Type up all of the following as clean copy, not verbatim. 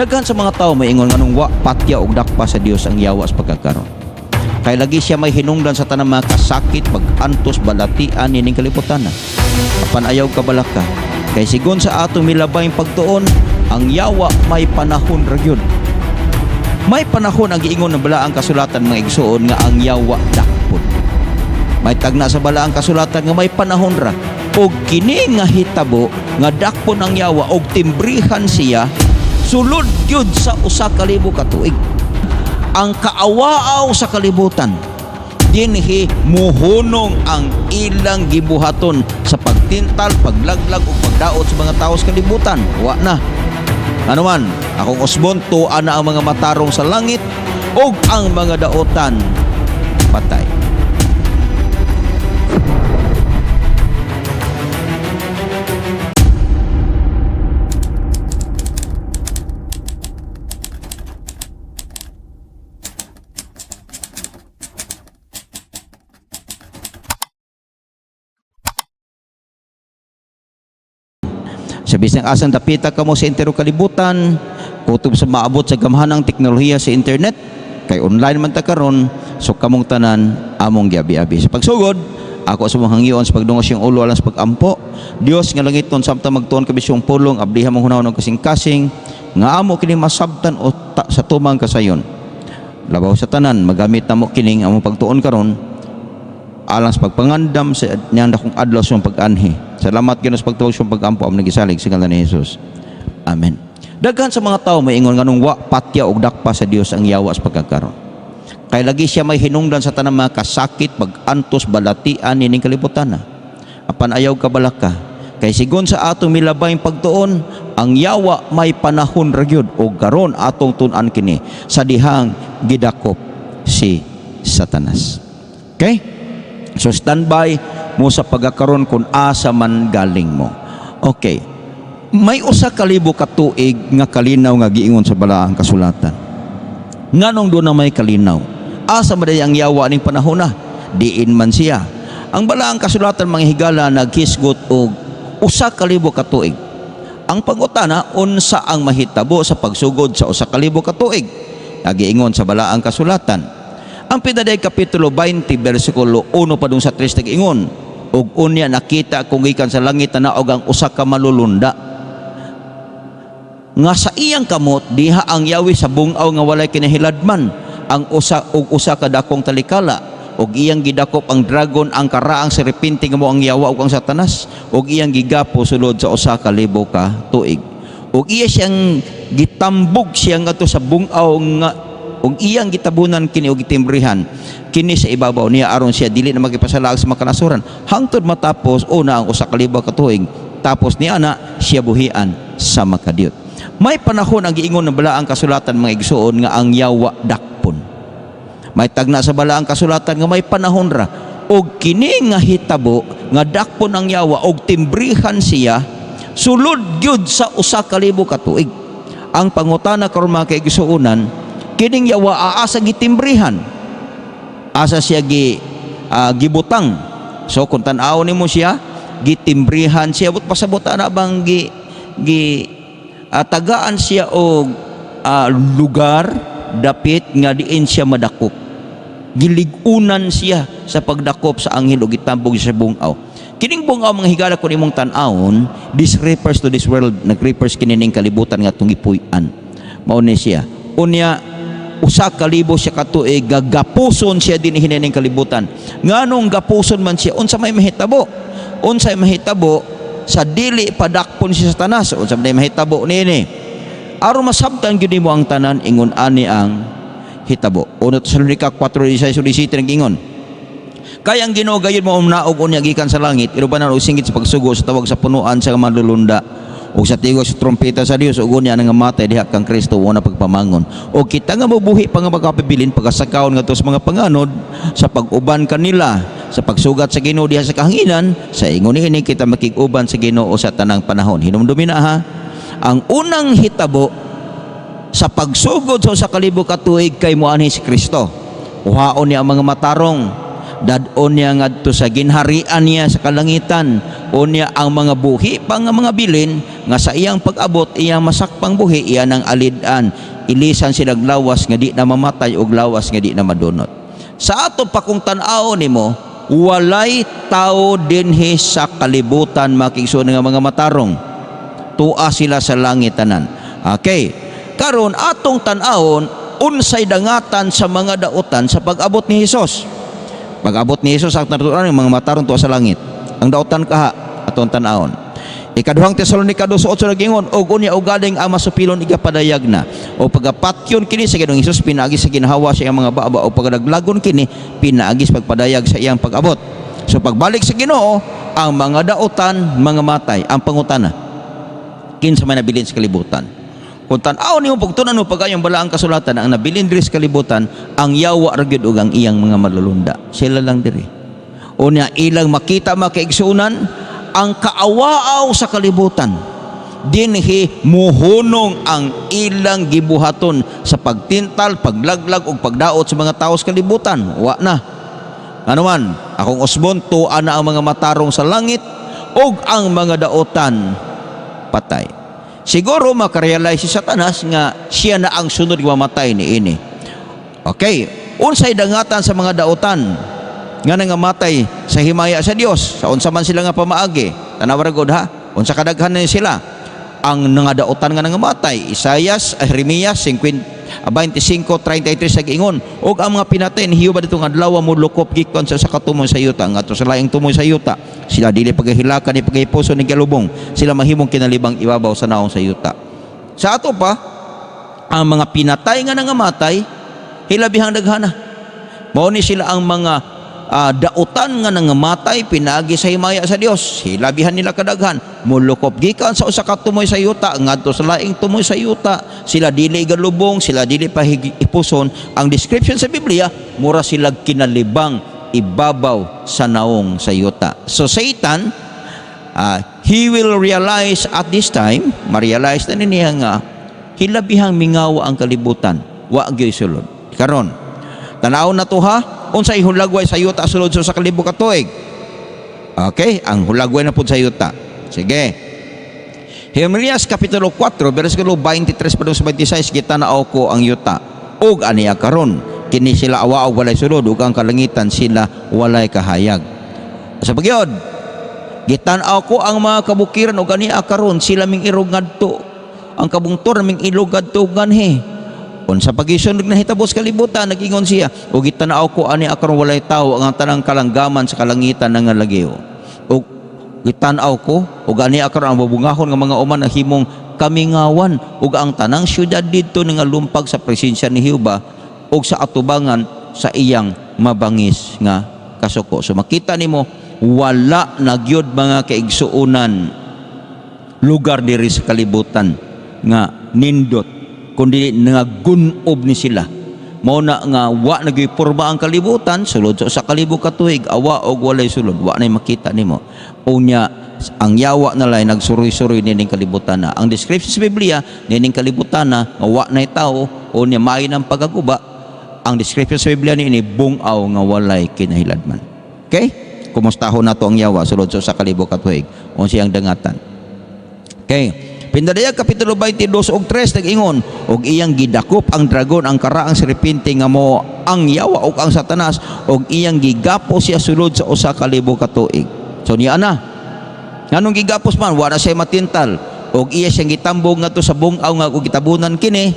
Daghan sa mga tao moingon nganong wa patya og dakpa sa Dios ang yawa sa pagkakaron. Kay lagi siya may hinungdan sa tanang mga kasakit, pag-antos, balatian nining kalibutan. Apan ayaw kabalaka. Kay sigon sa atong milabayng pagtuon, ang yawa may panahon ra gyud. May panahon ang giingon ng balaang kasulatan, mga igsuon, nga ang yawa dakpon. May tagna sa balaang kasulatan nga may panahon ra. Og kini nga hitabo nga dakpon ang yawa og timbrihan siya, sulod gyud sa 1,000 ka tuig. Ang kaawaaw sa kalibutan dinhi muhunong ang ilang gibuhaton sa pagtintal, paglaglag ug pagdaot sa mga tao sa kalibutan. Wa na. Ano man, akong usbon, tuwa na ang mga matarong sa langit ug ang mga daotan patay. Sa bisang asang dapita kamo sa entero kalibutan, kutob sa maabot sa gamhanang teknolohiya sa internet, kay online man ta karon, so kamong tanan among giabi-abi. Sa pagsugod, ako sa mong hangyoon sa pagdungos iyong ulo alang sa pagampo. Dios nga langiton, samtang magtuon kami sa iyong pulong, abliha mong hunahon og kasing-kasing nga amo kini masabtan o ta, sa tumang kasayon. Labaw sa tanan, magamit namo kining among pagtuon karon alang sa pagpangandam sa niyang dakong adlaw sa iyong pag-anhi. Salamat, Ginoo, sa pagtuwag sa iyong pag-ampo among gisalig sa ngalan ni Jesus. Amen. Daghan sa mga tao moingon nganong wa patya og dakpa sa Dios ang yawa sa pagkakaron. Kay lagi siya may hinungdan sa tanang mga kasakit, pag-antos, balatian nining kalibutan. Apan ayaw kabalaka. Kay sigon sa atong milabayng pagtuon, ang yawa may panahon ra gyud, og karon atong tun-an kini sa dihang gidakop si Satanas. Okay? So standby mo sa pagkakaron kung asa man galing mo. Okay. May 1,000 ka tuig nga kalinaw nga giingon sa balaang kasulatan. Nganong doon na may kalinaw? Asa man ang yawa ning panahon na? Diin man siya. Ang balaang kasulatan, mga higala, naghisgot og 1,000 ka tuig. Ang pangutana, unsa ang mahitabo sa pagsugod sa 1,000 ka tuig? Nagiingon sa balaang kasulatan. Ang Pinaday Kapitulo 20, versikulo 1 padung sa 3 nag-ingon, "Ug unya nakita kong gikan sa langit na naog ang usa ka malulunda nga sa iyang kamot diha ang yawi sa bungaw nga walay kinahiladman ang usa ug usa ka dakong talikala, ug iyang gidakop ang dragon, ang karaang serpente nga mo ang yawa ug ang Satanas, ug iyang gigapo sulod sa 1,000 ka tuig, ug iya siyang gitambog siya ngadto sa bungaw nga ug iyang gitabunan kini og gitimbrihan kini sa ibabaw niya aron siya dili na magipasalaag sa mga kanasuran hangtod matapos una ang 1,000 ka tuig. Tapos niya na siya buhian sa makadiyot." May panahon ang giingon ng balaang kasulatan, mga igsuon, nga ang yawa dakpon. May tagna sa balaang kasulatan nga may panahon ra, og kini nga hitabo nga dakpon ang yawa og timbrihan siya sulod gyud sa 1,000 ka tuig. Ang pangutana karon, mga kaigsuonan, kining yawa aasa gitimbrihan? Asa siya gibutang? So kung tan-awon nimo siya, gitimbrihan siya, but pasabot ana bang gi gi tagaan siya og lugar dapit nga diin siya madakop? Gilig-unan siya sa pagdakop sa anghel ug gitambog siya sa bungaw. Kining bungaw, mga higala, kung imong tan-awon, this refers to this world, nag-refers kini ning kalibutan nga atong gipuy-an. Mao ni siya. Unya 1,000 siya katuig gagapuson siya dinhi ning kalibutan. Nganong gapuson man siya? Unsa may mahitabo? Unsa may mahitabo sa dili padakpon si Satanas? Unsa may mahitabo niini? Aron masabtan gyud nimo ang tanan, ingon ani ang hitabo. 1 Tesalonica 4:16 17 nag-ingon, "Kay ang Ginoo gayud mao naog unya gikan sa langit, inubanan og singgit sa pagsugo sa tawag sa punuan sa manlulunda ug sa tigok sa trompeta sa Dios, ug unya nga matay diha kang Kristo una pagpamangon, o kita nga mabuhi pa nga magkapibilin pagkasakaon ngadto sa mga panganod sa pag-uban kanila sa pagsugat sa Ginoo diha sa kahanginan. Sa ingon niini kita makig-uban sa Ginoo sa tanang panahon." Hinumdumi na ha, ang unang hitabo sa pagsugod sa 1,000 ka tuig kay moanhi si Kristo, kuhaon niya ang mga matarong, dad-on niya ngadto sa ginharian niya sa kalangitan. Unya ang mga buhi pa nga mga bilin nga sa iyang pag-abot iyang masakpang buhi, iya nang alid-an, ilisan silag lawas nga di na mamatay ug lawas nga di na madunot. Sa ato pa, kung tan-awon nimo, walay tao dinhi sa kalibutan, mga kaigsuonan, nga mga matarong. Tua sila sa langit tanan. Okay, karon atong tan-awon unsay dangatan sa mga dautan sa pag-abot ni Hesus. Pag-abot ni Hesus, ang naturan ng mga matarong tuwa sa langit. Ang dautan kaha, atong tan-awon. Ikaduhang Tesalonika 2:8 nagingon, "Og unya ugaling ang masupilon igapadayag na o pagapatyon kini sa Ginoong Hesus pinaagi sa ginhawa sa iyang mga baba o pagadaglagon kini pinaagi sa pagpadayag sa iyang pag-abot." So pagbalik sa Ginoo, ang mga dautan mga matay. Ang pangutana, kinsa may nabilin sa kalibutan? Kung tan-aw nimo, pagtunan mo pagayong balaang kasulatan, ang nabilin diri sa kalibutan ang yawa ra gyud ug ang iyang mga malulunda. Sila lang diri. Unya ilang makita, mga kaigsuonan, ang kaawaaw sa kalibutan dinhi muhunong ang ilang gibuhaton sa pagtintal, paglaglag ug pagdaot sa mga tao sa kalibutan. Wa na. Ano man, akong usbon, tuwa na ang mga matarong sa langit ug ang mga daotan patay. Siguro makarealize si Satanas nga siya na ang sunod nga mamatay ni ini. Okay, unsay dangatan sa mga dautan nga nangamatay sa himaya sa Dios sa unsa man sila nga pamaagi? Tanawa ra gud ha, unsa kadaghan na sila ang nga dautan nga nangamatay. Isayas, ay, Jeremias 50 25:33 nag-ingon, "Og ang mga pinatay ni Jehova didto nga adlaw molukop gikan sa katumoy sa yuta ngadto sa laing tumoy sa yuta. Sila dili pagahilakan ni pagahipuson ni galubong. Sila mahimong kinalibang ibabaw sa naong sa yuta." Sa ato pa, ang mga pinatay nga nangamatay, hilabihang daghana. Mao ni sila ang mga dautan nga nangamatay pinaagi sa himaya sa Dios. Hilabihan nila kadaghan, mulukop gikan sa usa ka tumoy sa yuta ngadto sa laing tumoy sa yuta. Sila dili galubong, sila dili pa ipuson. Ang description sa Biblia, mura sila kinalibang ibabaw sa naong sa yuta. So Satan, he will realize at this time, ma-realize na niya nga hilabihang mingaw ang kalibutan, wa gyoy sulod. Karon, tanaw na to ha, unsay hulagway sa yuta sulod sa 1,000 ka tuig. Okay, ang hulagway na pud sa yuta. Sige. Jeremias kapitulo 4 bersikulo 23 padung sa 26, "Gitanaw ko ang yuta ug aniya karon kini sila awa og walay sulod ug ang kalangitan sila walay kahayag." Sa pagyod, "Gitan-aw ko ang mga kabukiran ug aniya karon sila ming irog ngadto, ang kabungtor ming ilog ngadto nganhi." Unsa pagisunod na hitabo sa kalibutan? Nag-ingon siya, "Ug gitan-aw ko, ani karon walay tawo, ang tanang kalanggaman sa kalangitan nangalagiw. Ug gitan-aw ko ug ani karon ang bubungahon nga mga uman nahimong kamingawan ug ang tanang syudad didto nga lumpag sa presensya ni Jehova ug sa atubangan sa iyang mabangis nga kasuko." So makita nimo, wala na gyud, mga kaigsuonan, lugar diri sa kalibutan nga nindot, kundi nga gunob ni sila. Mao na nga wa na gyud porma ang kalibutan sulod sa 1,000 ka tuig, awa og walay sulod, wa nay makita nimo. Unya ang yawa na lay nagsuroy-suroy nining kalibutan na. Ang description sa Biblia nining kalibutan na nga wa nay tao, unya maayo ng pagaguba, ang description sa Biblia niini, bungaw nga walay kinahiladman. Okay, kumustahon nato ang yawa sulod sa 1,000 ka tuig, unsay ang dangatan. Okay. Pindadayag kapitulo 22 ug 3 nag-ingon, "Og iyang gidakop ang dragon, ang karaang serpente nga mo ang yawa ug ang Satanas, ug iyang gigapos siya sulod sa 1,000 ka tuig." So niya na. Nganong gigapos man? Wala siya matintal. Og iya siyang gitambog ngadto sa bungaw nga ug gitabunan kini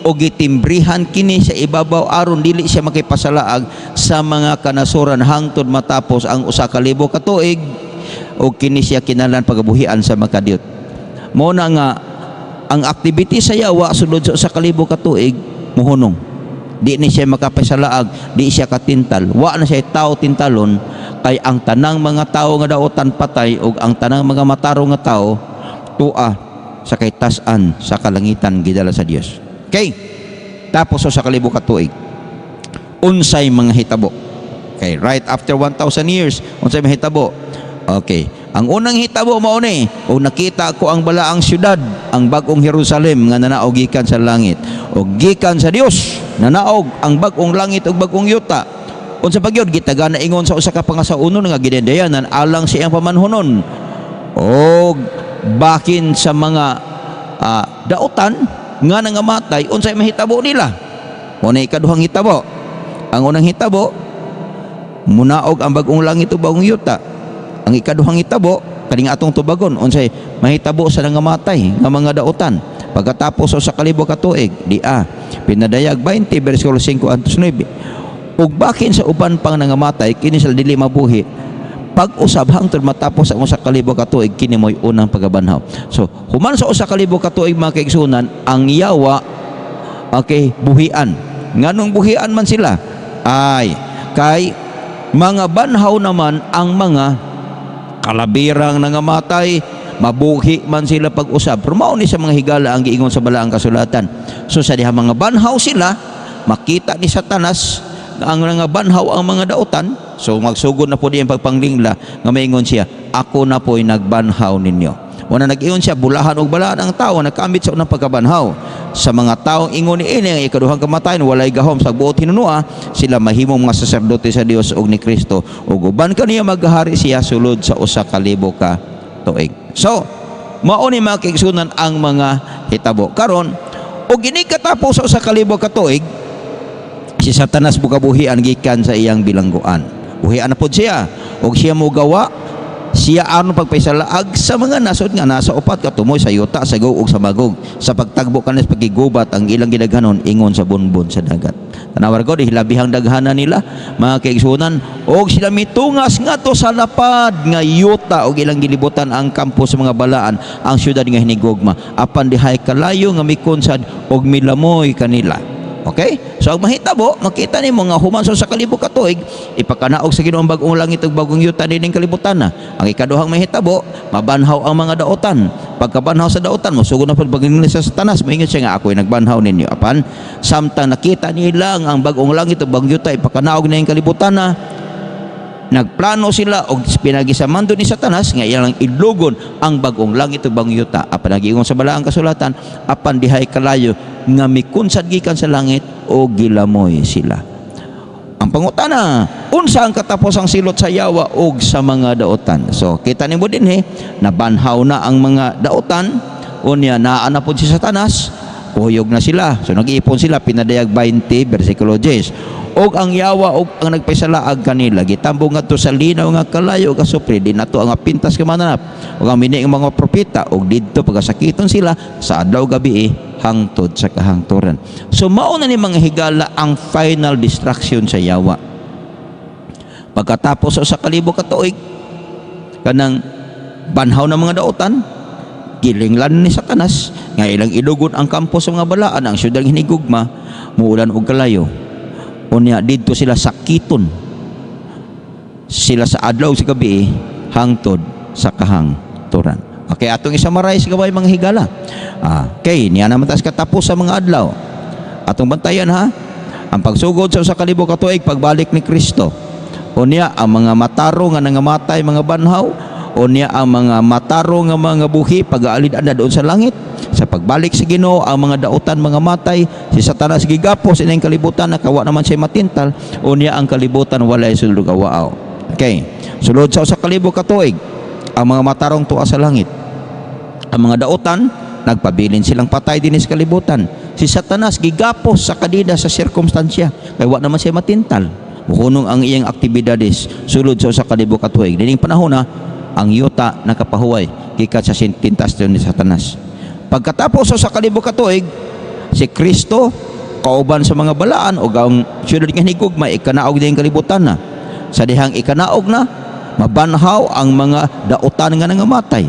o gitimbrihan kini sa ibabaw aron dili siya makipasalaag sa mga kanasuran hangtod matapos ang 1,000 ka tuig, ug kini siya kinahanglan pagabuhian sa makadiyot. Mao na nga ang activity sa yawa sulod sa 1,000 ka tuig muhunong. Di ni siya makapasalaag, di siya katintal. Wa na siya tao tintalon kay ang tanang mga tao nga daotan patay ug ang tanang mga matarong nga tao tua sa kaytas-an sa kalangitan, gidala sa Dios. Okay. Tapos sa 1,000 ka tuig, unsay mga hitabo? Okay, right after 1,000 years, unsay mahitabo? Okay. Ang unang hitabo mao ni, ug nakita ko ang balaang syudad, ang bag-ong Jerusalem nga nanaog gikan sa langit ug gikan sa Dios, nanaog ang bag-ong langit ug bag-ong yuta. Unsa pa gyud? Gitaga na ingon sa usa ka pangasaunon nga gidendayanan alang sa iyang pamanhonon. Og bakin sa mga dautan nga nangamatay, unsay mahitabo nila? Mao na ikaduhang hitabo. Ang unang hitabo, munaog ang bagong langit ug bagong yuta. Ang ikaduhang hitabo, kaning atong tubagon, unsay mahitabo sa nangamatay nga mga dautan pagkatapos sa 1,000 ka tuig di a Pinadayag 20 bersikulo 5 antos 9. Ug bakin sa uban pang nangamatay, kini sila dili mabuhi pag-usab hangtod matapos ang 1,000 ka tuig. Kini mo'y unang pagkabanhaw. So human sa 1,000 ka tuig, mga kaigsunan, ang yawa, okay, buhian. Nganong buhian man sila? Ay kay mga banhaw naman ang mga kalabirang nangamatay, mabuhi man sila pag-usab. Pero mao ni sa mga higala ang giingon sa Balaang Kasulatan. So sa diha mga banhaw sila, makita ni Satanas nga ang mga banhaw ang mga dautan. So magsugod na po diyan pagpanglingla nga maingon siya, "Ako na po'y nagbanhaw ninyo." Wala nag-ingon siya, bulahan og balaan ang tao nakamit sa unang pagkabanhaw. Sa mga taong ingon niini, ang ikaduhang kamatayon walay gahom sa buot hinunua, sila mahimong mga saserdote sa Dios ug ni Kristo ug uban kaniya maghahari siya sulod sa 1,000 ka tuig. So, mao ni, mga kaigsunan, ang mga hitabo. Karon, ug ini katapos sa 1,000 ka tuig, si Satanas bukabuhian gikan sa iyang bilangguan. Buhian na pod siya ug siya mogawa siya aron pagpaisalaag sa mga nasod nga nasa upat ka tumoy, sa yuta, sa Gog ug sa Magog, sa pagtagbo kanis pagigubat ang ilang gidaghanon ingon sa bunbon sa dagat. Tanawar ko hilabihang daghanan nila, mga kaigsunan, og sila mitungas ngadto sa lapad nga yuta og ilang gilibutan ang kampo sa mga balaan, ang syudad nga hinigugma. Apan dihay kalayo nga mikunsad og milamoy kanila. Okay? So ang mahitabo, makita nimo nga human sa 1,000 ka tuig, ipakanaog sa Ginoo ang bagong langit ug bagong yuta nining kalibutan na. Ang ikaduhang mahitabo, mabanhaw ang mga dautan. Pagkabanhaw sa dautan, mosugod na pag sa Satanas, moingon siya nga, "Ako'y nagbanhaw ninyo." Apan samtang nakita nila nga ang bagong langit ug bagong yuta ipakanaog na kalibutan na, nagplano sila og pinagi sa mando ni Satanas nga ilang idlugon ang bagong langit ug bagong yuta. Apan nagiingon sa Balaang Kasulatan, apan dihay kalayo nga mikunsad gikan sa langit o gilamoy sila. Ang pangutana, unsa ang katapusang silot sa yawa og sa mga dautan? So kita nimo dinhi, nabanhaw na ang mga dautan, unya naa na pod si Satanas, kuhuyog na sila. So nag-iipon sila, Pinadayag 20 bersikulo 10. Og ang yawa og ang nagpasalaag kanila gitambong ngadto sa linaw nga kalayo ug asupre, di nato ang pintas ka mananap ug ang mini ang mga propeta, ug didto pagasakiton sila sa adlaw gabi hangtod sa kahangturan. So mao na ni, mga higala, ang final destruction sa yawa. Pagkatapos sa 1,000 ka tuig, kanang banhaw ng mga dautan, gilinglan ni Satanas nga ilang idugon ang kampo sa mga balaan, ang syudad hinigugma, muulan og kalayo. Unya didto sila sakiton sila sa adlaw sa gabi hangtod sa kahangturan. Okay, atong i-summarize gabay, mga higala. Okay, niya naman tas katapos sa mga adlaw. Atong bantayan ha. Ang pagsugod sa 1,000 ka tuig, pagbalik ni Kristo. Unya ang mga mataro nga nangamatay mga banhaw, unya ang mga mataro nga mga buhi pag-aalid na doon sa langit. Sa pagbalik sa Ginoo, ang mga dautan mga matay, si Satanas gigapos ining kalibutan, nakawa naman siya matintal, unya ang kalibutan walay sulod awaaw. Okay. Sulod sa 1,000 ka tuig, ang mga matarong tuwa sa langit. Ang mga dautan, nagpabilin silang patay din sa kalibutan. Si Satanas gigapos sa kadida sa sirkumstansya, kay wa naman siya matintal. Muhunong ang iyang aktibidades sulod sa 1,000 ka tuig. Dining panahon na, ang yuta nakapahuway gikan sa tentasyon ni Satanas. Pagkatapos sa 1,000 ka tuig, si Kristo kauban sa mga balaan o ang syudad nga hinigugma, ikanaog din kalibutan na. Sa dihang ikanaog na, mabanhaw ang mga dautan nga nangamatay.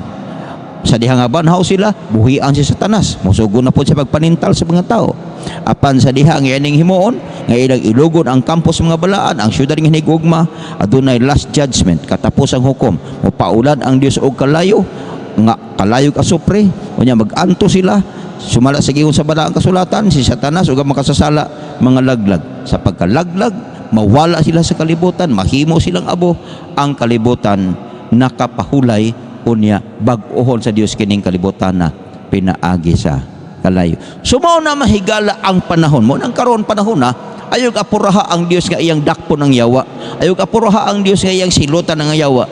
Sa dihang nga banhaw sila, buhian si Satanas. Musugo na po siya pagpanintal sa mga tao. Apan sa diha nga ining himuon, nga ilang ilugon ang kampo sa mga balaan, ang syudad nga hinigugma, adunay last judgment, katapos ang hukom. Mupaulan ang Dios og kalayo, nga kalayog asupre, unya mag-anto sila, sumala sa giingon sa Balaang Kasulatan, si Satanas ug ang makasasala mga laglag. Sa pagkalaglag, mawala sila sa kalibutan, mahimo silang abo, ang kalibutan nakapahulay, unya bag-ohon sa Dios kining kalibutan na pinaagi sa kalayo. So mao na, mahigala, ang panahon mo nang karon panahon na ayog apuraha ang Dios nga iyang dakpon ang yawa. Ayog apuraha ang Dios nga iyang silutan ang yawa.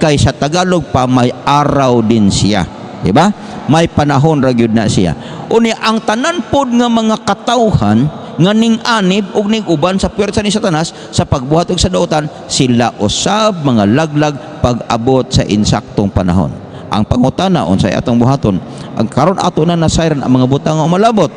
Kay sa Tagalog pa, may araw din siya. Di ba? May panahon ra gyud na siya. Unya ang tanan pod nga mga katawhan nga ning anib ug ning uban sa puwersa ni Satanas sa pagbuhat og sa dautan, sila usab mga laglag pag-abot sa insaktong panahon. Ang pangutana, unsay atong buhaton? Ang karon, ato na nasayran ang mga butang nga umalabot.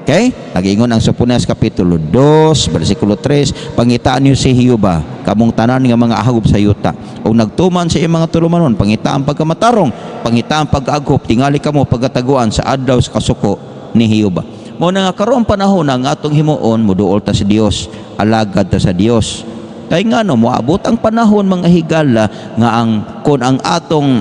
Okay? Nagingon ang Soponias Kapitulo 2, versikulo 3, "Pangitaan niyo si Jehova, kamong tanan nga mga ahgob sa yuta. Ug nagtuman sa iyang mga tulumanon, pangita ang pagkamatarong, pangita ang pag-aghop, tingali kamo pagkataguan sa adlaw sa kasuko ni Jehova." Mao na nga karon, panahon ang atong himuon, muduol ta sa Dios, alagad ta sa Dios. Kay ngano, moabot ang panahon, mga higala, nga ang kon ang atong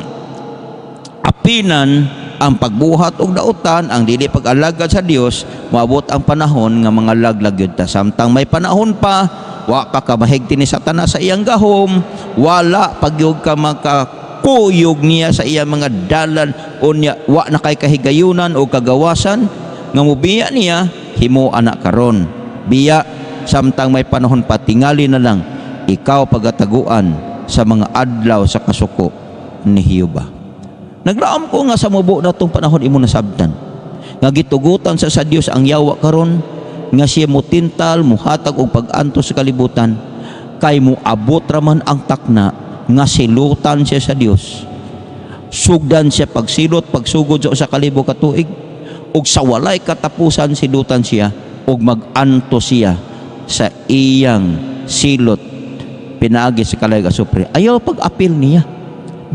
apinan ang pagbuhat og dautan, ang dili pag-alagad sa Dios, moabot ang panahon nga mga laglag gyud ta. Samtang may panahon pa, wa pa ka mahigti ni Satanas sa iyang gahom, wala pa gyud ka makakuyog niya sa iyang mga dalan, unya wa na kay kahigayunan o kagawasan nga mubiya niya, himo ana karon. Biya samtang may panahon pa, tingali na lang ikaw pagataguan sa mga adlaw sa kasuko ni Jehova. Naglaom ko nga sa mubo na tong panahon, imo nasabtan nga gitugutan sa Dios ang yawa karon nga siya mutintal, muhatag og pag-antos sa kalibutan, kay muabot raman ang takna nga silutan siya sa Dios. Sugdan siya pagsilot pagsugod sa 1,000 ka tuig, ug sa walay katapusan silutan siya ug mag-antos siya sa iyang silot pinaagi sa kalayag asupre. Ayaw pag-apil niya,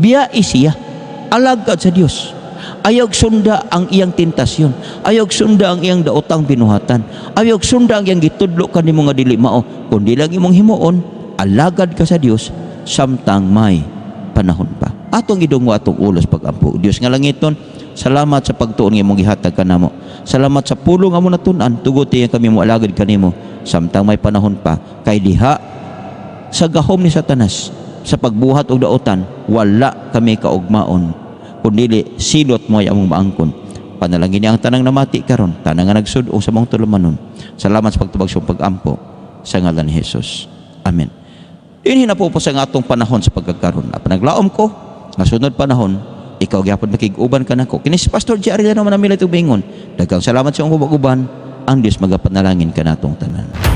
biyai siya, alagad sa Dios. Ayaw sunda ang iyang tentasyon. Ayaw sunda ang iyang daotang binuhatan. Ayaw sunda ang iyang gitudlo kanimo nga dili mao. Kundi lang imong himuon, alagad ka sa Dios samtang may panahon pa. Atong idunggo atong ulos pag-ampo. Dios nga langiton, salamat sa pagtuon nga imong gihatag kanamo. Salamat sa pulong nga among natun-an. Tuguti kami mo alagad kanimo samtang may panahon pa, kay diha sa gahom ni Satanas sa pagbuhat og daotan, wala kami kaugmaon, kundili silot mo ay among maangkon. Panalangin niya ang tanang namati karon, tanang nga nagsud-ong sa mong tulumanon. Salamat sa pagtubag sa pag-ampo, sa ngalan ni Jesus. Amen. Dinhi na po sa atong panahon sa pagkakaron. Apan naglaom ko nga sunod panahon, ikaw gyapon makig-uban kanako. Kini si Pastor J. Arellano Manamila Tubingon. Daghang salamat sa imong pag-uban. Ang Dios magapanalangin kanatong tanan.